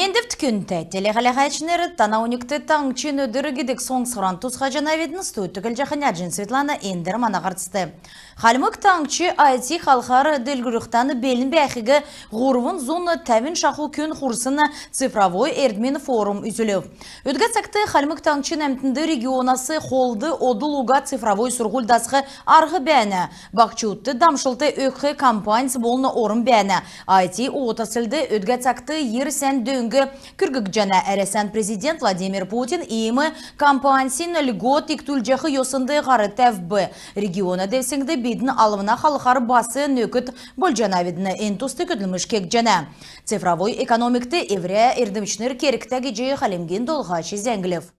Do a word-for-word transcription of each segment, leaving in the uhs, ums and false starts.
Эндвт, күндтә телехәләһәчнр, тана оньгт «Таңһчин өдр» гидг соңсхвран тусхаҗанавидн. Студьд көтлҗәхнь Аҗин Светлана. Эндр мана һарцд. Хальмг Таңһч ай ти халхар делгрүлхдән белн бәәхиг һурвн зун тәвн шаху күн хурсн цифровой эрдмин форум үзүлв. Өдгә цагт Хальмг Таңһчин әмтнд регионас холд одл уга цифровой сурһуль дасх арһ бәәнә. Баһчудт дамшлт өгх компаньс болн орм бәәнә. Ай ти отрасльд өдгә цагт йир сән дөң күрггҗәнә. Әрәсән президент Владимир Путин иим компаньсин льгот икдүлҗәх йоснд һар тәвв. Региона девсңд бидн алвна халхар бас нөкд болҗанавидн, эн туст көдлмш кегдҗәнә. Цифровой экономикд эврә эрдмчнр кергтә гиҗ Хальмгин Толһач зәңглв.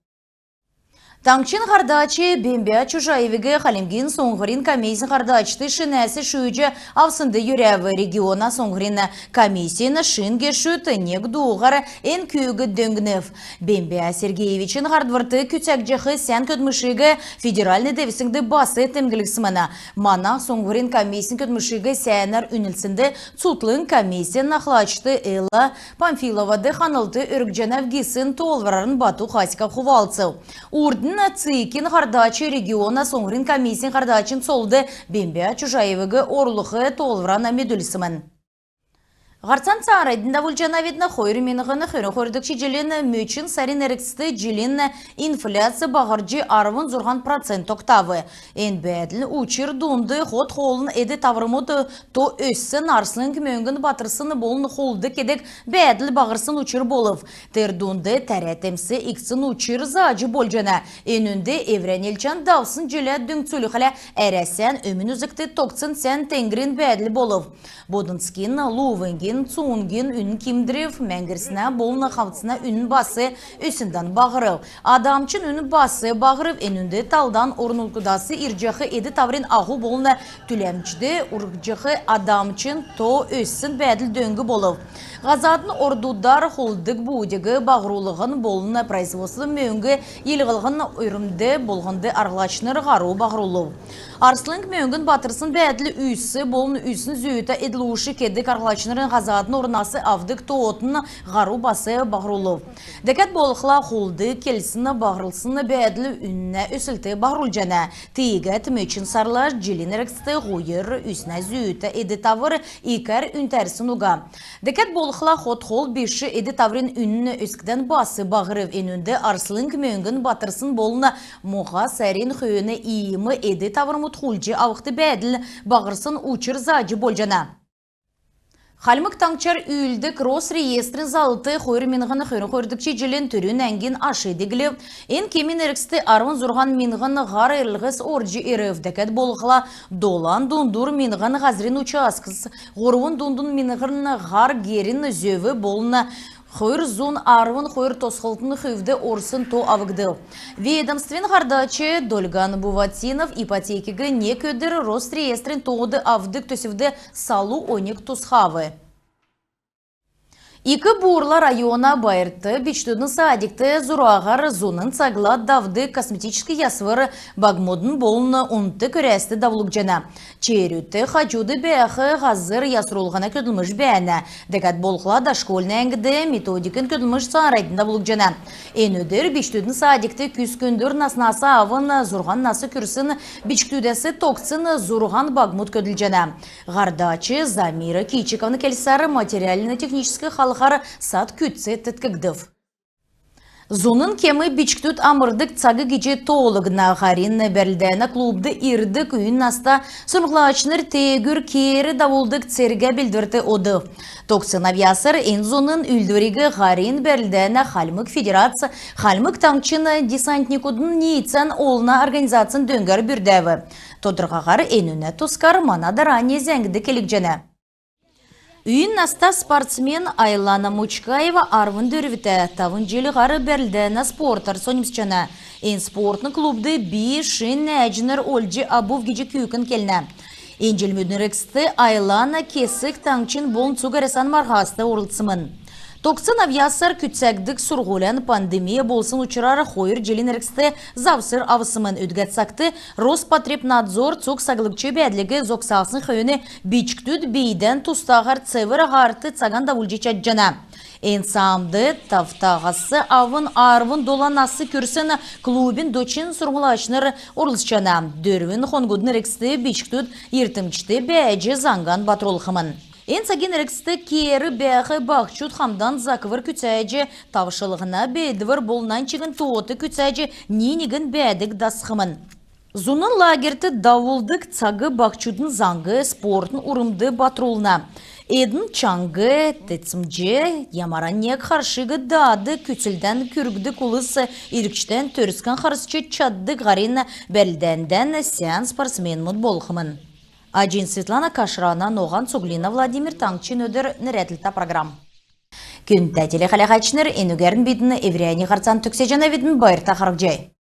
Таңһчин һардач Бембә Чужаевиг Хальмгин суңһврин комиссин һардачд шинәс шүүҗ авснд йөрәв. Региона суңһврин комиссин шин гешүд нег дууһар эн күүг дөңнв. Бембә Сергеевичин һардврт күцәгдҗәх сән көдлмшиг федеральн девсңд бас темдглсмн. Мана суңһврин комиссин көдлмшиг сәәнәр үнлснд цутхлң комиссин ахлачд Элла Памфиловад ханлт өргҗәнәв гисн тоолврарн Бату Хасиков хувалцв. Урднь ЦИК-ин һардач региона суңһврин комиссин һардачин цолд Бембә Чужаевиг орулх тоолвран медүлсмн. Һарцан цааранднь давулҗанавидн. Хойр миңһн хөрн хойрдгч җилин мөчн сарин эргцд җилин инфляц баһрҗ арвн зурһан процент тогтав. Эн бәәдлин учр дунд хот-хоолын эд-таврмуд то өссн, арслң мөңгн батрсн болн хулд кедг бәәдл баһрсн учр болв. Тер дунд тәрә-темс икдсн учр зааҗ болҗана. Энүнд эврә нилчән давсн җилә дүңцүлхлә, Әрәсән өмн үзгт тогтсн сән теңгрин бәәдл болв. Боднцгин, Лувгин, Цунгин үнн кимдрв. Мәңгрснә болн хавцна үнн бас өссндән баһрв. Адамчин үнн бас баһрв. Энүнд талдан орн-нутгудас ирҗәх эд-таврин аху болн түләмҗд урһҗах адамчин то өссн бәәдл дөң болв. Һазадын ордудар хулддг буудиг баһрулһн болн производствд мөңг йилһлһн өрмд болһнд арһлачнр һару баһрулв. Арслң мөңгн батрсн бәәдл, үс болн үсн зүүтә эдл-уш кедг арһлачнрин һазадын орнас авдг тоотын һару бас баһрулв. Дәкәд болхла хулд келсн баһрлсн бәәдл үннә өслт баһрулҗана. Тиигәд мөчн сарла җилин эргцд һуйр, үснә зүүтә эд-тавр икәр үнтәрсн уга. Дәкәд болхла хот-хол биш эд-таврин үнн өскдән бас баһрв. Энүнд арслң мөңгн батрсн болн моһа сарин хөөн иим эд-таврмуд хулдҗ авхд бәәдл баһрсн учр зааҗ болҗана. Хальмг Таңһчар үүлддг Росреестрин заллт хойр миңһн хөрн хойрдгч җилин түрүн әңгин аш диглв. Эн кемин эргцд арвн зурһан миңһн һар эрлһс орҗ ирв. Дәкәд болхла долан дундур миңһн һазрин участкс, һурвн дундур миңһн һар герин зөв болн хойр зун арвн хойр тосхлтын хүвд орсн то авгдв. Ведомствин һардач Дольган Буватинов ипотекиг нег өдр Росреестрин тоод авдг төсвд салу оньг тусхав. Ик-Бурла района Байрта бичкдүдин садикт зураһар зуна цагла давдг косметическ ясвр багмудын болн унтдг өрәст давулгдҗана. Черүдт хаҗуд бәәх һазр ясрулһна көдлмш бәәнә. Дәкәд болхла дошкольн әңгд методикин көдлмш цааранднь давулгдҗана. Эн өдр бичкдүдин садикт күс күндүр наснас авн зурһан нас күрсн бичкдүдәс тогтсн зурһан багмуд көдлҗәнә. Һардач Замира Кичиковна келсәр, материальн-техническ халхар сад күцц теткгдв. Зуна кем бичкдүд амрдг цаг гиҗ тоолгдна. Һарин бәрлдәнә клубд ирдг үйн наста сурһмҗлачнр теегүр кеер давулдг цергә белдврт одв. Тогтсн авъясар эн зуна үүлдвриг һарин бәрлдәнә Хальмг Федерац, Хальмг Таңһчин десантникудын ниицән олна организацин дөңгәр бүрдәв. Тодрхаһар энүнә тускар мана дарани зәңгд келгдҗәнә. Үйн наста спортсмен Айлана Мучкаева арвн дөрвтә, тавн җил һар бәрлдәнә спортар соньмсҗана. Эн спортын клубд би шин нәәҗнр олҗ авв гиҗ күүкн келнә. Эн җилмүдин эргцд Айлана кесг таңһчин болн цуг Әрәсән марһаст орлцсмн. Тогтсн авъясар күцәгддг сурһулян пандемия болсн учрар хойр җилин эргцд завср авсмн. Өдгә цагт Роспотребнадзор цуг саглгч бәәдлиг зогсасн хөөн бичкдүд бийдән тустаһар цевр аһарт цаган давулҗ чадҗана. Эн саамд тавтаһас авн арвн долан нас күрсн клубин дочин сурһмҗлачнр орлцҗана. Дөрвн хонгудын эргцд бичкдүд йиртмҗд бәәҗ, заңган батрулхмн. Эн цагин эргцд кеер бәәх баһчуд хамдан заквр күцәҗ, тавшлһна белдвр болн нань чигн тоот күцәҗ, ни-негн бәәдг дасхмн. Зуна лагерьт давулдг цаг баһчудын заңг, спортын урмд батрулна. Эдн чаңһ, тецмҗ, ямаран нег харшиг даад, күцлдән күргдг улс иргчдән төрскән харсҗ чаддг, һарин бәрлдәндән сән спортсменмүд болхмн. Аҗин Светлана, Кашрана Ноһан, Цуглина Владимир. «Таңһчин өдр» нерәдлтә программ. Күндтә телехәләһәчнр, энүгәрн бидн эврәннь һарцан төгсәҗәнәвидн. Байрта харһцхай.